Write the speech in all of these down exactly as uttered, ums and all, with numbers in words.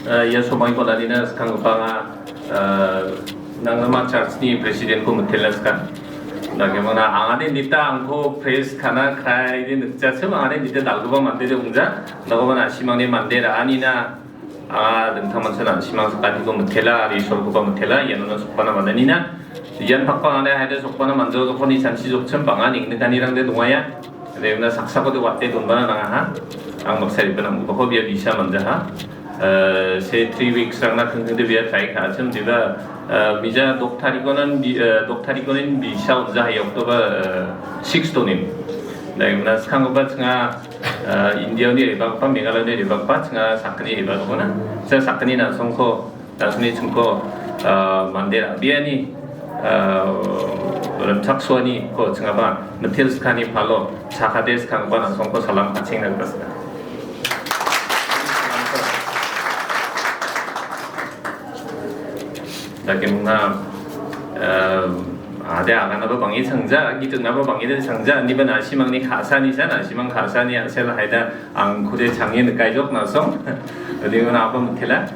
Eh, ia somaiko nanina skanggipa anga, eh, nangrima church-ni president-ko mitelna ska. Dakemona angade nita angko praise kana kraide nikjachim angade nita dalgipa mandede ongja. Dakemona na·simangni mande ra·anina, anga dingtang mancha na·simang sakaniko mitela, aro Isolkoba mitela, ianona sokbana mananina. Ian pakpa angade haide sokbana manjao jokoni chanchi jokchim bang·a nengnikanirangde dongaia. Ande una saksakode wate donbana nangaha. Ang baksa ripen ang bako bia bisa manjaha. Eh, se three weeks rangna kengkengde bia try ka·achim diba, eh, mija dok tarikonan bi-, eh, dok tarikonin bisa onjaha October, eh, six donin. Dai una skanggipa chinga, eh, India-oni rebakpa, Meghalaya-oni rebakpa, chinga sakgni rebakona. Chinga sakgni na·songko Dasni chingko, ah, mande ra·biani, ah, rimchaksoani ko chingaba mitel skani palo chakade skangba na·songko salam ka·chengna gita sika. Dakemona, ah, ade aganaba bang·e changja, gitiknaba bang·e changja, indiba na·simangni ka·sani sa, na·simang ka·sani a·sel haida angkode change nikaijok na·song. Dakemona apa mitela.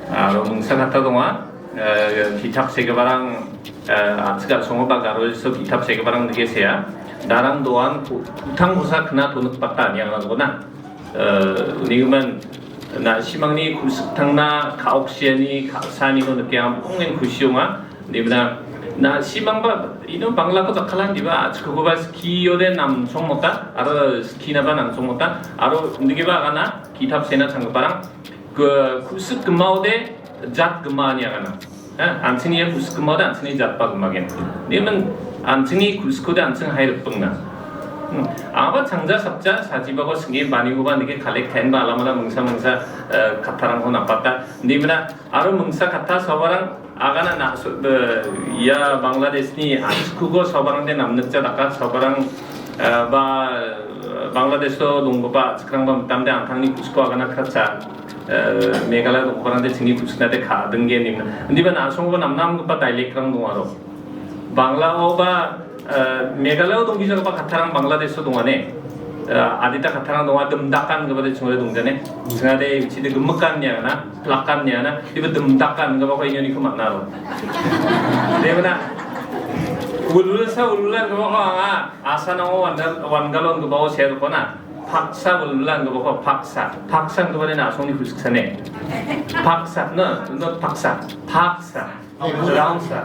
Aro mingsa katta donga, eh, ki·tap segiparang, eh, a·chik a·songo ba Garo Hills-o ki·tap segiparang dake sea. Darang doan ku-, ku·tang kosa kna tonikbata niangrangkona. Eh, unigimin na·simangni ku·siktangna ka·oksiani ka·saaniko nike ang bongin kusi ong·a. Debina na·simangba ino banglako jakkalan diba a·chikkoba skiode namsongmota aro skinaba namsongmota aro undigipa agana ki·tap sena changgiparang Ku-, ku·sik gimaode jat gima ine agana. Eh, an·chingni ia ku·sik gimaode an·chingni jatba gimagen. Nimin an·chingni ku·sikode an·ching hai ripengna. Hmm. Aba changja sakja sajibako sing·e banikoba nike collect ka·enba alamala mingsa mingsa, eh, kattarangko napata. Nimina aro mingsa katta sabarang agana na·so-, eh, ia Bangladeshni a·chikkuko sabarangde namnikja daka sabarang, eh, ba, eh, Bangladesho donggipa a·chikrangba mitamde an·tangni ku·siko agana kratsa. Eh, Meghalaya donggiparangde chingni ku·siknade ka·dinggen nimna. Indiba na·songgipa namnamgipa dialect-rang dong aro. Banglaoba, eh, Meghalayao donggijagipa kattarang Bangladesho dongane. Eh, adita kattarang donga, dimdakan gipade chingode dongjane. Chingade uchide gimikan niagana, plakan niagana, iba dimdakan gipako inioniko man·a aro. Debana, ululsa ululan gipako anga, asanango wandal-, wangalon gipako serkona. Paksa bol lang gipako paksa. Paksa gipani na·songni ku·siksane. Paksa, no, not paksa. Paksa. Paksa.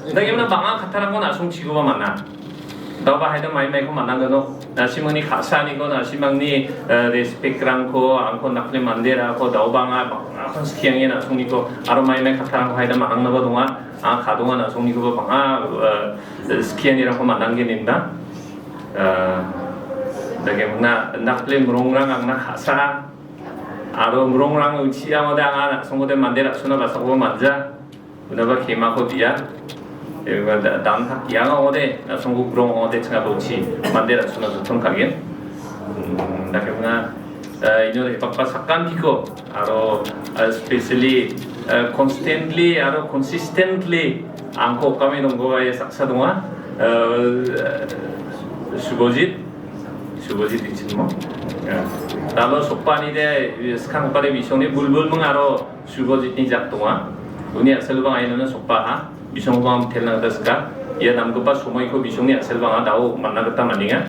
Dagimna bang·a kattarangko na·songchikoba man·a. Daoba haida mai maiko man·anggano. Na·simangni ka·saaniko, na·simangni, eh, respect-rangko, angko nakle manderako, daoba anga bang·a skiange na·songniko. Aro mai mai kattarangko haida man·angnaba donga. Anga kadonga na·songnikoba bang·a, eh, skianirangko man·anggen inda. Ah, dagimna nakle mrongrang angna ka·sa. Aro mrongrang uchiangode anga na·songode mande ra·sona basakoba manja. Unaba kemako dia. Eba da-, damtak ianga ode, na·songko grong ode chingaba uchi mande ra·sona joton ka·gen. Hmm, dagimna, eh, inore bakpa sakantiko, aro, eh, specially, eh, constantly aro consistently angko okame nonggoa ia saksa donga. Eh, Subhojit, Subhojit Inchimo. Ya. Dalo sokpanide, skangpade bisongni bulbul mung aro Subhojitni jak donga. Uni a·selbang ainona sokpaha. Bisongba mitelna gita sika. Ia namgipa somoiko bisongni a·selbanga dao man·na gita man·enga.